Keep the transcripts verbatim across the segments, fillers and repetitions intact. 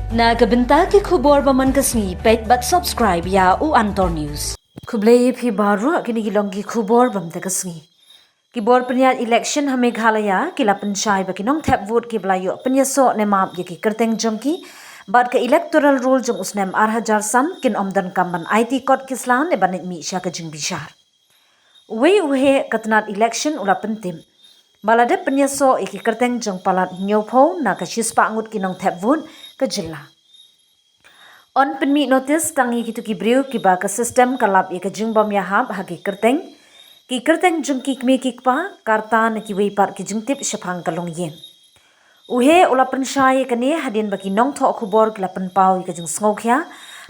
Na ka bynta ki khubor ba man ka sngi, peit bad subscribe ïa u Antor News. Khublei ïa phi baroh, kine ki long ki khubor ba man ka sngi. Ki bor pynïaid election ha Meghalaya ki la pynshai ba ki nongthep vote kiba la ïoh pynïasoh ne map ïa ki kyrteng jong ki bad ka electoral roll jong u snem ar hajar san kin ym donkam ban aiti kot ki sla ne ban leit mih sha ka jingbishar. Uwei u heh ka tnat election u la pyntip ba la dep pynïasoh ïa ki kyrteng jong palat hynñiewphew na ka shispah ngut ki nongthep vote ka jylla. Yn pynmih notice tang ïa kito ki briew kiba ka system ka lap ïa ka jingbym ïahap ha ki kyrteng, ki kyrteng jong ki kmie ki kpa, ka rta ne kiwei pat ki jingtip shaphang ka longïing. U heh u la pynshai ïa kane hadien ba ki nongthoh khubor ki la pynpaw ïa ka jingsngewkhia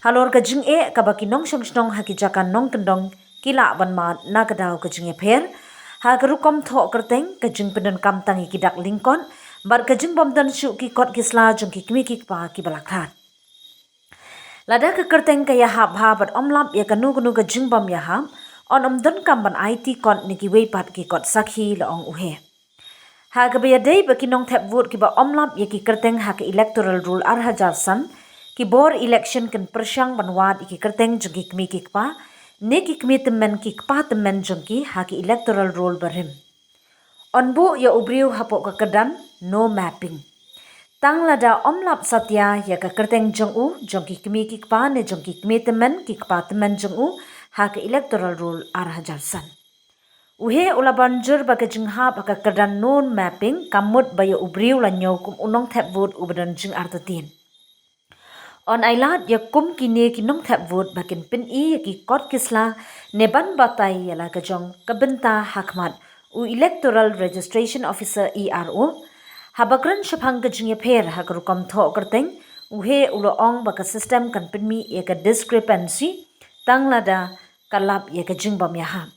halor ka jingeh kaba ki nongshong shnong ha ki jaka nongkyndong ki lah ban mad na ka daw ka jingïapher ha ka rukom thoh kyrteng, ka jingpyndonkam tang ïa ki dak lyngkot bad ka jingbym don shuh ki kot ki sla jong ki kmie ki kpa kiba la khlad. Lada ka kyrteng ka ïahap bha bad ym lap ïa kano kano ka jingbym ïahap, yn ym donkam ban aiti kot ne kiwei pat ki kot sakhi, la ong u heh. Ha kaba ïadei bad ki nongthep vote kiba ym lap ïa ki kyrteng ha ka electoral roll ar hajar san, ki bor election kin pyrshang ban wad ïa ki kyrteng jong ki kmie ki kpa ne ki kmie tymmen ki kpa tymmen jong ki ha ka electoral roll barim. Yn buh ïa u briew hapoh ka kyrdan no mapping tang lada ym lap satia ïa ka kyrteng jong u, jong ki kmie ki kpa ne jong ki kmie tymmen ki kpa tymmen jong u ha ka electoral roll ar hajar san. U heh u la ban jur ba ka jinghap ha ka kyrdan no mapping kam mut ba ïa u briew la ñiew kum u nongthep vote uba don jingartatien. Yn ailad ïa kum kine ki nongthep vote ba kin pyni ïa ki kot ki sla ne ban batai ïa la ka jong ka bynta ha khmat u Electoral Registration Officer, E R O. Haba kren shaphang ka jingïapher ha ka rukom thoh kyrteng, u heh u la ong ba ka system kan pynmih ïa ka discrepancy tang lada ka lap ïa ka jingbym ïahap.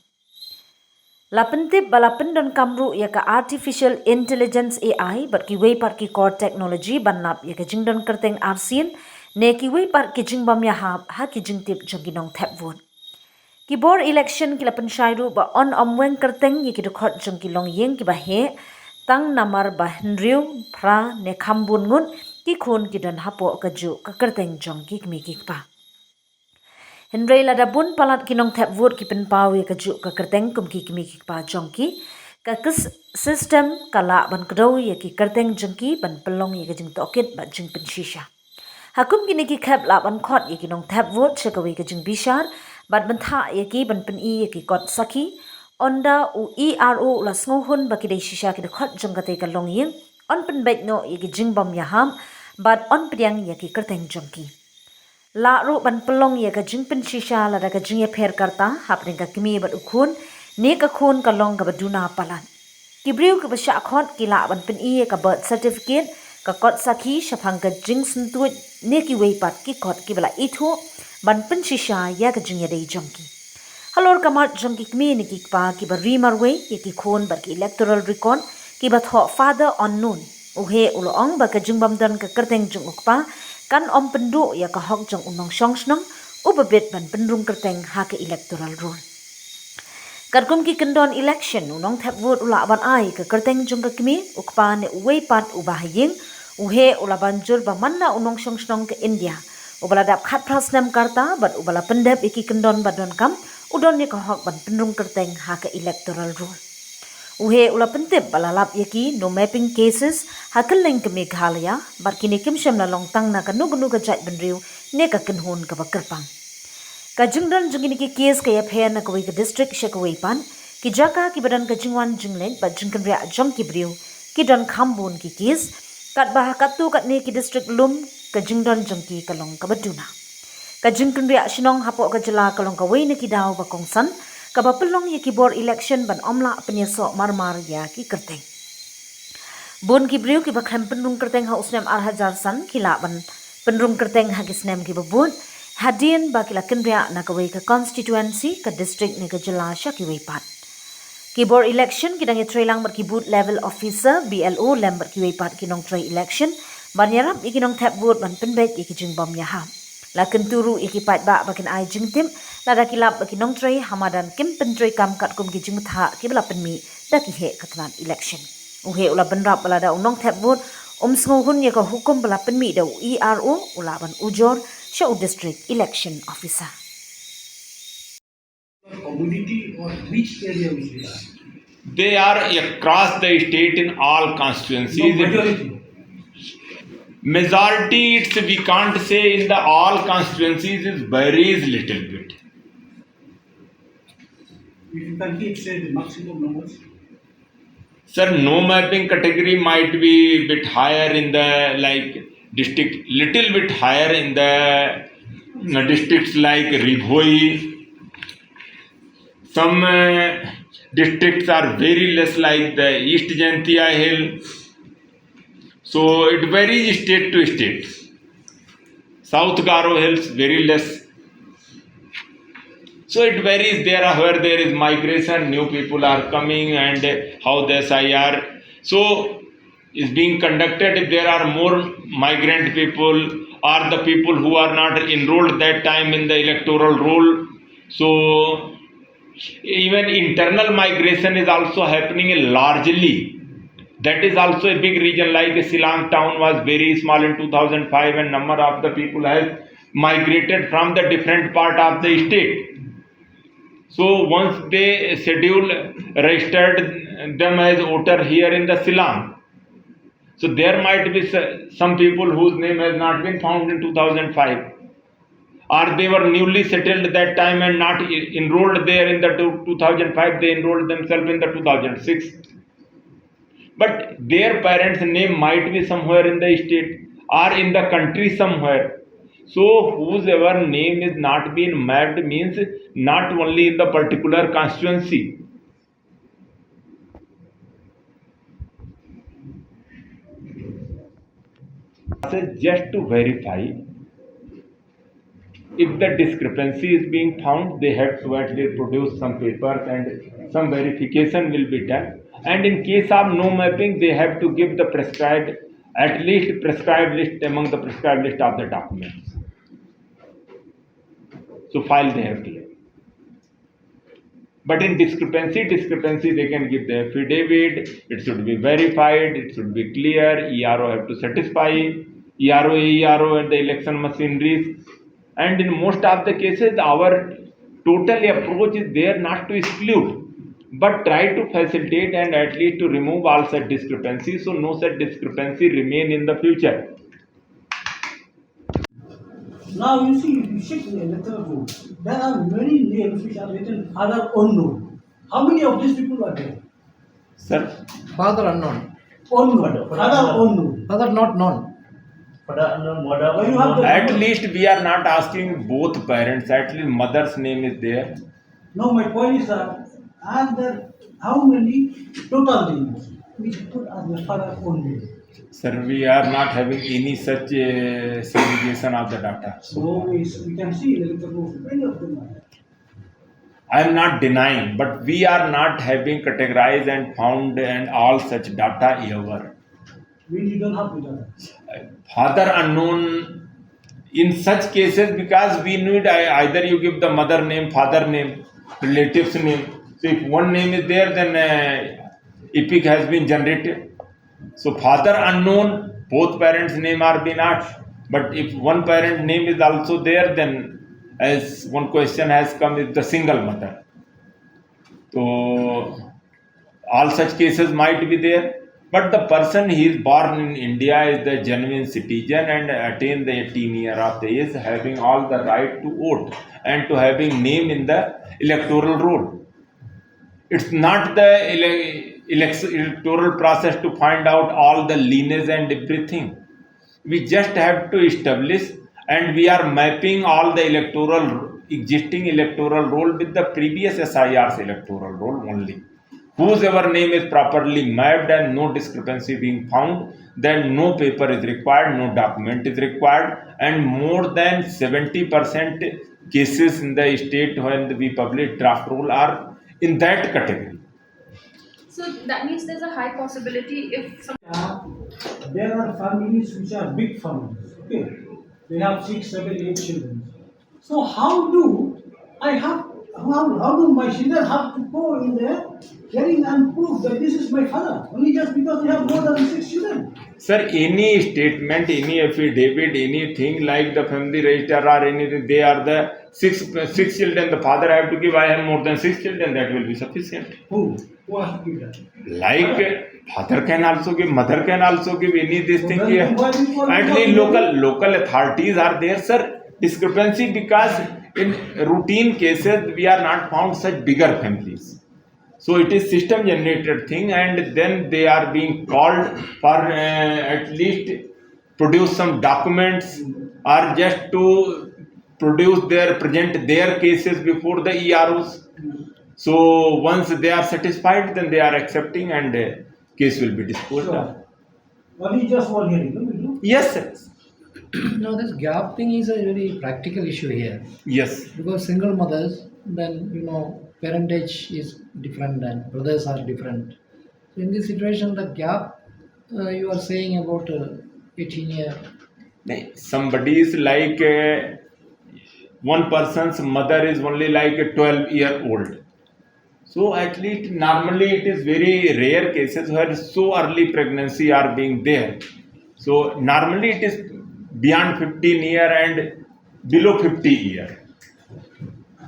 La pyntip ba la pyndonkam ruh ïa ka artificial intelligence, A I, bad kiwei pat ki core technology ban lap ïa ka jingdon kyrteng arsien ne kiwei pat ki jingbym ïahap ha ki jingtip jong ki nongthep vote. Ki bor election ki la pynshai ruh ba yn ym weng kyrteng ïa ki dkhot jong ki longïing kiba heh tang namar ba hynriew, phra ne kham bun ngut ki khun ki don hapoh kajuh ka kyrteng jong ki kmie ki kpa. Hynrei lada bun palat ki nongthep vote ki pynpaw ïa kajuh ka kyrteng kum ki kmie ki kpa jong ki, ka kys-, system ka lah ban kdew ïa ki kyrteng jong ki ban pynlong ïa ka jingtohkit bad jingpynshisha. Ha kum kine ki khep lah ban khot ïa ki nongthep vote sha kawei ka jingbishar bad bynta ïa ki ban pyni ïa ki kot sakhi. Ynda u E R O u la sngewhun ba ki dei shisha ki dkhot jong katei ka longïing, yn pynbeit noh ïa ki jingbym ïahap bad yn pdiang ïa ki kyrteng jong ki. Lah ruh ban pynlong ïa ka jingpynshisha lada ka jingïapher ka rta hapdeng ka kmie bad u khun, ne ka khun ka long kaba duna palat. Ki briew kiba shah khot ki lah ban pyni ïa ka birth certificate, ka kot sakhi shaphang ka jingsyntuid ne kiwei pat ki kot kiba la ithuh ban pynshisha ïa ka jingïadei jong ki. Halor ka mat jong ki kmie ne ki kpa kiba ri marwei ïa ki khun bad ki electoral record kiba thoh father unknown, u heh u la ong ba ka jingbym don ka kyrteng jong u kpa kan ym pynduh ïa ka hok jong u nongshong shnong uba bit ban pynrung kyrteng ha ka electoral roll. Katkum ki kyndon election, u nongthep vote u lah ban ai ka kyrteng jong ka kmie, u kpa ne uwei pat uba ha ïing. U heh u la ban jur ba man la u nongshong shnong ka India uba la dap khatphra snem ka rta bad uba la pyndep ïa ki kyndon ba donkam, u don ïa ka hok ban pynrung kyrteng ha ka electoral roll. U heh u la pyntip ba la lap ïa ki no mapping cases ha kylleng ka Meghalaya bad kine kim shym la long tang na kano kano ka jaitbynriew ne ka kynhun kaba kyrpang. Ka jingdon jong kine ki case ka ïapher na kawei ka district sha kawei pat, ki jaka kiba don ka jingwan jingleit bad jingkynriah jong ki briew, ki don kham bun ki case, katba ha katto katne ki district lum ka jingdon jong ki ka long kaba duna. Ka jingkynriah shnong hapoh ka jylla ka long kawei na ki daw ba kongsan kaba pynlong ïa ki bor election ban ym lah pynïasoh marmar ïa ki kyrteng. Bun ki briew kiba khlem pynrung kyrteng ha u snem ar hajar san ki lah ban pynrung kyrteng ha ki snem kiba bud, hadien ba ki la kynriah na kawei ka constituency, ka district ne ka jylla sha kiwei pat. Ki bor election ki dang ïatreilang bad ki booth level officer, B L O, lem bad kiwei pat ki nongtrei election ban ïarap ïa ki nongthep vote ban pynbeit ïa ki jingbym ïahap. La kyntu ruh ïa ki paidbah ba kin ai jingtip lada ki lap ba ki nongtrei ha madan kim pyntreikam katkum ki jingbatai kiba la pynmih da ki heh ka tnat election. U heh u la bynrap ba lada u nongthep vote Um sngewhun ïa ka hukum ba la pynmih da u E R O u lah ban ujor sha u District Election Officer. Community or which area we are? They are across the state in all constituencies. Majority. Majority, it's, we can't say in the all constituencies, it varies little bit. If you can give, say, the maximum numbers. Sir, no mapping category might be a bit higher in the, like, district, little bit higher in the uh, districts like Ri Bhoi. Some uh, districts are very less, like the East Jaintia Hill. So it varies state to state. South Garo Hills, very less. So it varies. There are, where there is migration, new people are coming, and how the S I R so is being conducted. If there are more migrant people or the people who are not enrolled that time in the electoral roll, so even internal migration is also happening largely. That is also a big reason. Like Shillong town was very small in two thousand five, and number of the people has migrated from the different part of the state. So once they schedule registered them as voter here in the Shillong, so there might be s- some people whose name has not been found in two thousand five, or they were newly settled that time and not e- enrolled there in the two- two thousand five. They enrolled themselves in the two thousand six, but their parents' name might be somewhere in the state or in the country somewhere. So whosoever name is not being mapped means not only in the particular constituency. Just to verify, if the discrepancy is being found, they have to at least produce some papers and some verification will be done. And in case of no mapping, they have to give the prescribed, at least prescribed list among the prescribed list of the documents. So file they have to give. But in discrepancy, discrepancy they can give the affidavit, it should be verified, it should be clear, E R O have to satisfy, E R O, E R O and the election machineries. And in most of the cases, our total approach is there not to exclude, but try to facilitate and at least to remove all such discrepancies, so no such discrepancy remain in the future. Now you see, you check the electoral roll. There are many names which are written Father Unknown. How many of these people are there? Sir, Father unknown. Unknown. Father Unknown. Father not known. Father unknown, mother Why you have unknown. the- at least we are not asking both parents, at least mother's name is there. No, my point is that are there how many total names which put as the Father Unknown? Sir, we are not having any such uh, segregation of the data. So is we can see in the electoral roll, many of them are there. I am not denying, but we are not having categorized and found and all such data ever. When you don't have the data. Father unknown in such cases, because we need ei- either you give the mother name, father name, relatives name. So if one name is there, then uh, EPIC has been generated. So father unknown, both parents' name are being asked. But if one parent name is also there, then as one question has come, is the single mother. So all such cases might be there. But the person, he is born in India, is the genuine citizen and attained the eighteen year of the age, having all the right to vote and to having name in the electoral roll. It's not the ele- election electoral process to find out all the lineage and everything. We just have to establish, and we are mapping all the electoral existing electoral roll with the previous S I R's electoral roll only. Whosoever name is properly mapped and no discrepancy being found, then no paper is required, no document is required, and more than seventy percent cases in the state when we publish draft roll are in that category. So that means there's a high possibility if some Uh, there are families which are big families. Okay, they have six, seven, eight children. So how do I have How, how do my children have to go in there hearing and prove that this is my father? Only just because they have more than six children. Sir, any statement, any affidavit, anything like the family register or anything, they are the six six children. The father have to give, I have more than six children. That will be sufficient. Who? Who has to give that? Like father can also give, mother can also give any this thing here. At least local local authorities are there, sir. Discrepancy because in routine cases we are not found such bigger families. So it is system generated thing, and then they are being called for uh, at least produce some documents or just to produce their, present their cases before the E R Os. So once they are satisfied, then they are accepting and uh, case will be disposed of. Only just one hearing, no? Yes, sir. Now, this gap thing is a very practical issue here Yes. Because single mothers, then you know, parentage is different and brothers are different. So, in this situation, the gap uh, you are saying about uh, eighteen year. Somebody is like uh, one person's mother is only like a twelve year old. So at least normally it is very rare cases where so early pregnancy are being there. So normally it is beyond fifteen year and below fifty year.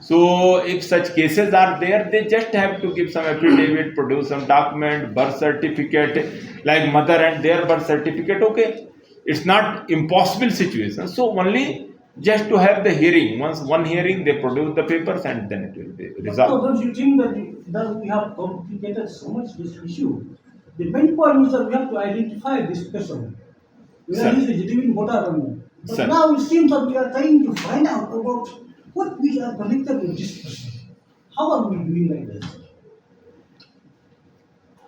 So if such cases are there, they just have to give some affidavit, produce some document, birth certificate, like mother and their birth certificate. Okay, it's not impossible situation. So only just to have the hearing. Once one hearing, they produce the papers and then it will be So resolved. don't you think that, that we have complicated so much this issue? The main point is that we have to identify this person. Whether Sir. He is a genuine voter or not. But Sir. Now it seems that we are trying to find out about what we are connected with this person. How are we doing like this?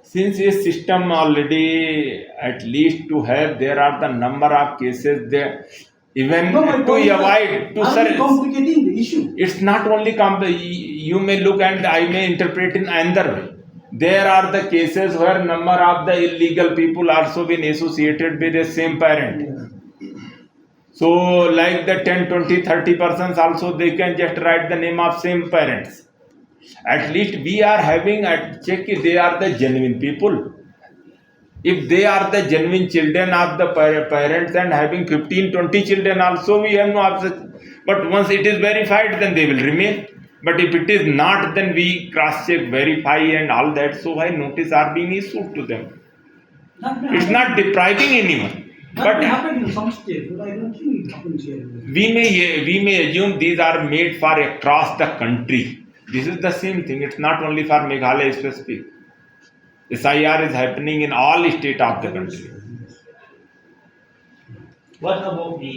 Since a system already, at least to have, there are the number of cases there. Even No, my to point is that avoid, to are we sir, complicating the issue? It's not only comp- you may look and I may interpret in another way. There are the cases where number of the illegal people also been associated with the same parent. So like the ten, twenty, thirty persons also, they can just write the name of same parents. At least we are having a check if they are the genuine people. If they are the genuine children of the par- parents and having fifteen, twenty children also, we have no objection. But once it is verified, then they will remain. But if it is not, then we cross check, verify and all that. So why notice are being issued to them? That may It's happen- not depriving anyone. That But may happen in some state, but I don't think it happens here. We may we may assume these are made for across the country. This is the same thing. It's not only for Meghalaya specific. S I R is happening in all state of the country. What about the